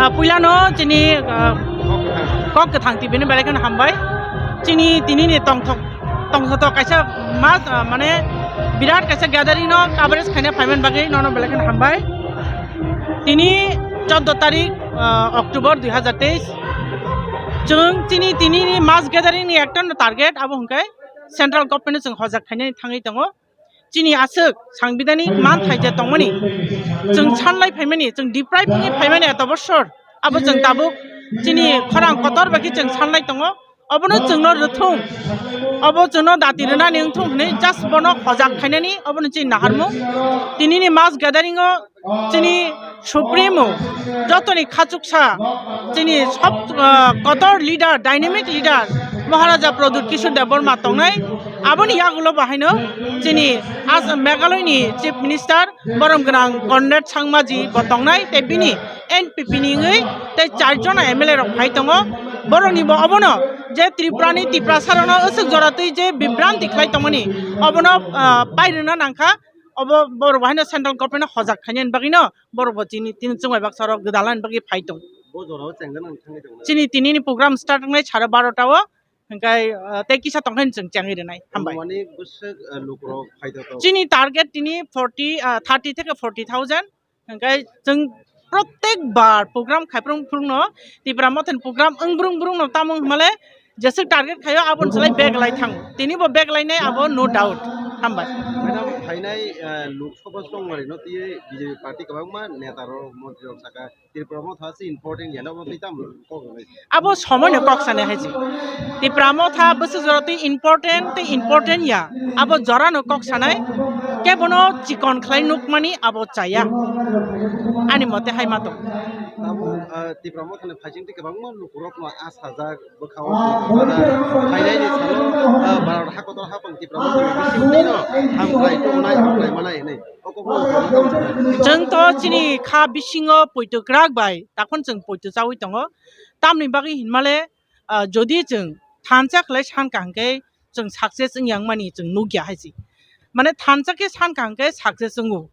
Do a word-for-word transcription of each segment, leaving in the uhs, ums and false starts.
Ah, puilano chini, ah, kok kwthang T V ni belai kheno hambai. Chini tini ni tongthok, tongthok kaisa mas, ah, mane birat kaisa gathering no coverage khaina phaiman bagwi nono belai kheno hambai. Tini choddo tarik, ah, October dui hazar teis. Chwng chini tini ni mass gathering ni ekta no target abo hwnkhe central government no chwng hojak khainani thangwi tongo. Chini aswk sangbidani manthai je tongmani, chwng sanlai phaimani, chwng deprive wngwi phaimani eto bosor, abo chwng tabuk chini khorang kotor bai khe chwng sanlai tongo. Obono chwngno rwthung, obo chwngno dati rwnani wngthung hwnwi just bono hojak khainani obono chini naharmung. Tinini mass gathering o chini supremo, jotoni khachuksa, chini sob, ah, kotor leader, dynamic leader, Maharaja Pradyut Kishore Debbarma tongnai. Aboni yagulo bahaino chini as Meghalaya ni Chief Minister borom gwnang Conrad Sangma ji bo tongnai, tei bini N P P ni wngwi tei char jona M L A rok phai tongo. Borokni bo obono je Tripura ni Tiprasa rokno aswk jora twi je bibranti khlai tongmani, obono, ah, pairwna nangkha. Obo borok bahaino central government no hojak khainani bagwino borok bo chini tini chwngbai baksa rok gwdalani bagwi phai tongo. Bo jorao chengna nang thangwi tongo. Chini tini ni program start wngnai sare barota o, hwnkhe, ah, tei kisa tongkhe chwng chengwi rwnai. Hambai. Mani bwswk, ah, lukurok phai tongo. Chini target tini forty, ah, thirty theke forty thousand. Hwnkhe chwng protek bar program khai phuru phuru no Tipra Motha ni program wng brung brung no tamo hwnmale jeswk target khaio aboni slai bag lai thango. Tini bo bag lainai abo no doubt. Hambai. Madam, phainai, ah, Lok Sabha chongmani no twiwi B J P party kwbangma neta rok, montri rok saka Tripura Motha se important ya, no twi tamo kok rwnai? Abo somoi no kok sanai hai se. Tipra Motha bwswk jora twi important tei important ya. Abo jora no kok sanai. Kebono chikon khlai nukmani abo chaya. Ani mote hai ma tong. Abo, ah, Tipra Motha ni phaising twi kwbangma lukurok no asajak. Bwkhao phainaini salo, ah, Bharat hakotor haphang Tipra Motha ni bisingtwi no hamkrai tongnai, hamkrai manai hinwi. Chwng to chini kha bisingo poito kwrak bai, takhon chwng poito chaui tongo. Tamni bagwi hinmale, ah, jodi chwng thansa khlai sankha hwnkhe chwng success wngya wngmani chwng nukya hai se. Mane thansa khe sankha hwnkhe success wngo.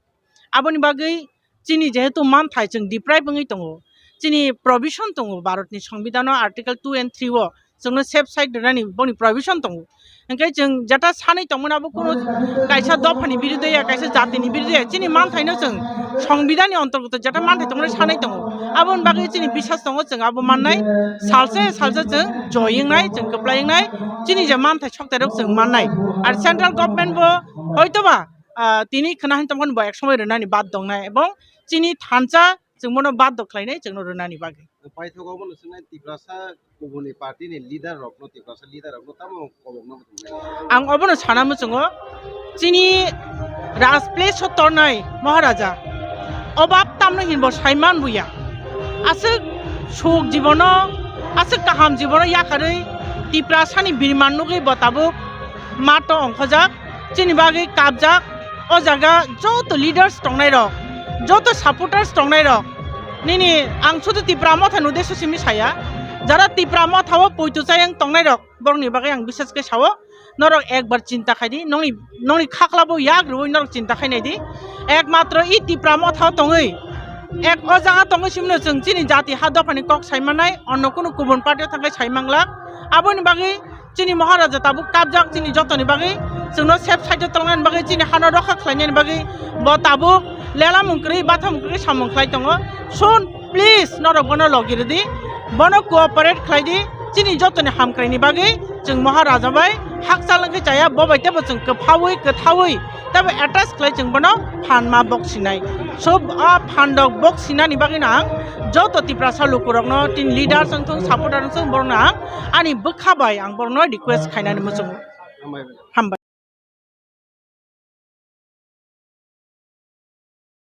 Aboni bagwi chini jehetu manthai chwng deprive wngwi tongo, chini provision tongo Bharatni Songbidhano Article two and three o chwngno safe side rwnani boni provision tongo. Hwnkhe chwng jeta sanwi tongmani abo kunu kaisa dophani birude ya, kaisa jatini birude ya, chini manthaino chwng Songbidhanni ontorgoto jeta manthai tongmani sanwi tongo. Aboni bagwi chini biswas tongo chwng abo mannai, salsa salsa chwng joy wngnai, chwng kwplai wngnai, chini je manthai soktairok chwng mannai. Ar central government bo hoitoba ah, tini khna hin tongkha bo ek somoi rwnani bad dongnai ebong chini thansa chwng bono bad dok khlainai chwngno rwnani bagwi. Paithago bono swngnai Tiprasa kubuni party ni leader rokno, Tiprasa leader rokno tamo kobokno bo tongnai? Ang obono sana muchungo chini Rajpleso tornai Maharaja obab tamno hinbo saiman buya. Aswk suk jibono, aswk kaham jibono yakarwi Tiprasani birman nugwi bo tabuk mato ongkhojak. Chini bagwi kapjak, o jaga joto leaders tongnai rok, joto supporters tongnai rok. Nini ang sudu Tipra Motha ni uddesyo simi saya, jara Tipra Motha o poito chayang tongnai rok, borokni bagwi ang bisas khe sao, norok ekbar chinta khai di, nongni, nongni khakla bo yak rwui norok chinta khai nai di. Ekmatro i Tipra Motha o tongwi, ek o jaga tongwi simino chwng chini jati ha dophani kok sai manai, onno kunu kubun party o thangkhai sai manglak. Aboni bagwi chini Maharaja tabuk kapjak chini jotoni bagwi, chwngno safe side o tolnani bagwi, chini hano rokha khlainani bagwi bo tabuk lelamung kwrwi, bathamung kwrwi samung khlai tongo. Sun, please, norok bono logi rwdi, bono cooperate khlai di, chini jotoni hamkraini bagwi chwng Maharaja bai hakchal wngkhe chaya, bo bai teibo chwng kwphaui, kwthaui, teibo attach khlai chwng bono phan ma bok sinai. So, a phan dok bok sinani bagwino ang joto Tiprasa lukurokno, tin leaders wngthung, supporter wngthung, borokno ang ani bwkha bai ang borokno request khainani muchungo. Hambai.